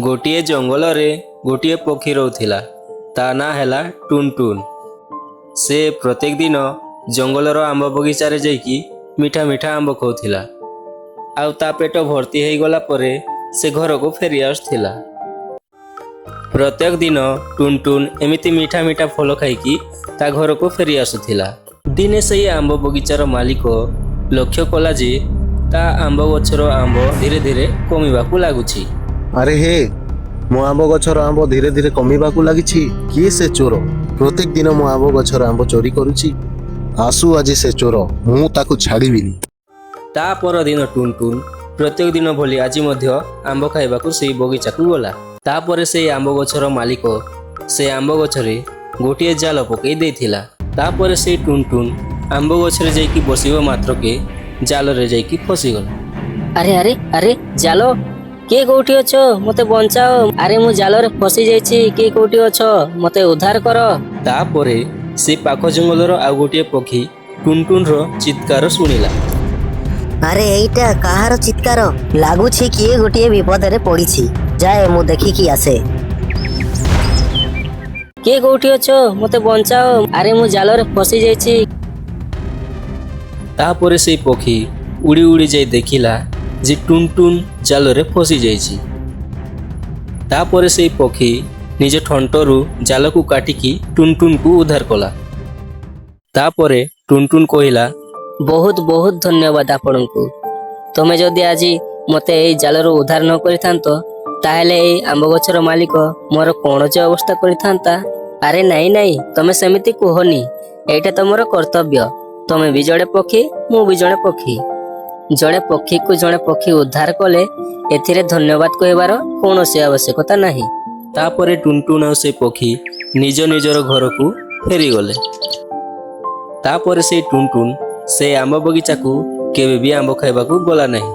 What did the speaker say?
ଗୋଟିଏ ଜଙ୍ଗଲରେ ଗୋଟିଏ ପକ୍ଷୀ ରହୁଥିଲା। ତା ନାଁ ହେଲା ଟୁନଟୁନ। ସେ ପ୍ରତ୍ୟେକ ଦିନ ଜଙ୍ଗଲର ଆମ୍ବ ବଗିଚାରେ ଯାଇକି ମିଠା ମିଠା ଆମ୍ବ ଖାଉଥିଲା, ଆଉ ତା ପେଟ ଭର୍ତ୍ତି ହେଇଗଲା ପରେ ସେ ଘରକୁ ଫେରି ଆସୁଥିଲା। ପ୍ରତ୍ୟେକ ଦିନ ଟୁନଟୁନ ଏମିତି ମିଠା ମିଠା ଫଳ ଖାଇକି ତା ଘରକୁ ଫେରି ଆସୁଥିଲା। ଦିନେ ସେଇ ଆମ୍ବ ବଗିଚାର ମାଲିକ ଲକ୍ଷ୍ୟ କଲା ଯେ ତା ଆମ୍ବ ଗଛର ଆମ୍ବ ଧୀରେ ଧୀରେ କମିବାକୁ ଲାଗୁଛି। ଆରେ ହେ, ମୋ ଆମ୍ବ ଗଛର ଆମ୍ବ ଧୀରେ ଧୀରେ କମିବାକୁ ଲାଗିଛି। କିଏ ସେ ଚୋର ପ୍ରତ୍ୟେକ ଦିନ ମୋ ଆମ୍ବ ଗଛର ଆମ୍ବ ଚୋରି କରୁଛି? ଆସୁ ଆଜି ସେ ଚୋର, ମୁଁ ତାକୁ ଛାଡ଼ିବିନି। ତା ପରଦିନ ଟୁନଟୁନ ପ୍ରତ୍ୟେକ ଦିନ ଭଳି ଆଜି ମଧ୍ୟ ଆମ୍ବ ଖାଇବାକୁ ସେଇ ବଗିଚାକୁ ଗଲା। ତାପରେ ସେଇ ଆମ୍ବ ଗଛର ମାଲିକ ସେ ଆମ୍ବ ଗଛରେ ଗୋଟିଏ ଜାଲ ପକେଇ ଦେଇଥିଲା। ତାପରେ ସେଇ ଟୁନଟୁନ ଆମ୍ବ ଗଛରେ ଯାଇକି ବସିବା ମାତ୍ରକେ ଜାଲରେ ଯାଇକି ଫସିଗଲା। ଆରେ ଆରେ ଆରେ, ଜାଲ! କିଏ କୋଉଠି ଅଛ? ମତେ ବଞ୍ଚାଅ! ଆରେ, ମୁଁ ଜାଲରେ ଫସି ଯାଇଛି। କିଏ କୋଉଠି ଅଛ? ମତେ ଉଦ୍ଧାର କର। ତାପରେ ସେ ପାଖ ଜଙ୍ଗଲର ଆଉ ଗୋଟିଏ ପକ୍ଷୀ ଟୁନଟୁନର ଚିତ୍କାର ଶୁଣିଲା। ଆରେ, ଏଇଟା କାହାର ଚିତ୍କାର ଲାଗୁଛି? କିଏ ଗୋଟିଏ ବିପଦରେ ପଡ଼ିଛି। ଯାଏ, ମୁଁ ଦେଖିକି ଆସେ। କିଏ କୋଉଠି ଅଛ? ମତେ ବଞ୍ଚାଅ! ଆରେ, ମୁଁ ଜାଲରେ ଫସି ଯାଇଛି। ତାପରେ ସେଇ ପକ୍ଷୀ ଉଡ଼ି ଉଡ଼ି ଯାଇ ଦେଖିଲା ଯେ ଟୁନଟୁନ ଜାଲରେ ଫସି ଯାଇଛି। ତାପରେ ସେଇ ପକ୍ଷୀ ନିଜ ଥଣ୍ଟରୁ ଜାଲକୁ କାଟିକି ଟୁନଟୁନକୁ ଉଦ୍ଧାର କଲା। ତାପରେ ଟୁନଟୁନ କହିଲା, ବହୁତ ବହୁତ ଧନ୍ୟବାଦ ଆପଣଙ୍କୁ। ତମେ ଯଦି ଆଜି ମତେ ଏଇ ଜାଲରୁ ଉଦ୍ଧାର ନ କରିଥାନ୍ତ, ତାହେଲେ ଏଇ ଆମ୍ବ ଗଛର ମାଲିକ ମୋର କଣ ଯେ ଅବସ୍ଥା କରିଥାନ୍ତା। ଆରେ ନାଇଁ ନାଇଁ, ତମେ ସେମିତି କୁହନି। ଏଇଟା ତମର କର୍ତ୍ତବ୍ୟ। ତମେ ବି ଜଣେ ପକ୍ଷୀ, ମୁଁ ବି ଜଣେ ପକ୍ଷୀ। ଜଣେ ପକ୍ଷୀକୁ ଜଣେ ପକ୍ଷୀ ଉଦ୍ଧାର କଲେ ଏଥିରେ ଧନ୍ୟବାଦ କହିବାର କୌଣସି ଆବଶ୍ୟକତା ନାହିଁ। ତାପରେ ଟୁନଟୁନ ଆଉ ସେ ପକ୍ଷୀ ନିଜ ନିଜର ଘରକୁ ଫେରିଗଲେ। ତାପରେ ସେଇ ଟୁନଟୁନ ସେ ଆମ୍ବ ବଗିଚାକୁ କେବେ ବି ଆମ୍ବ ଖାଇବାକୁ ଗଲା ନାହିଁ।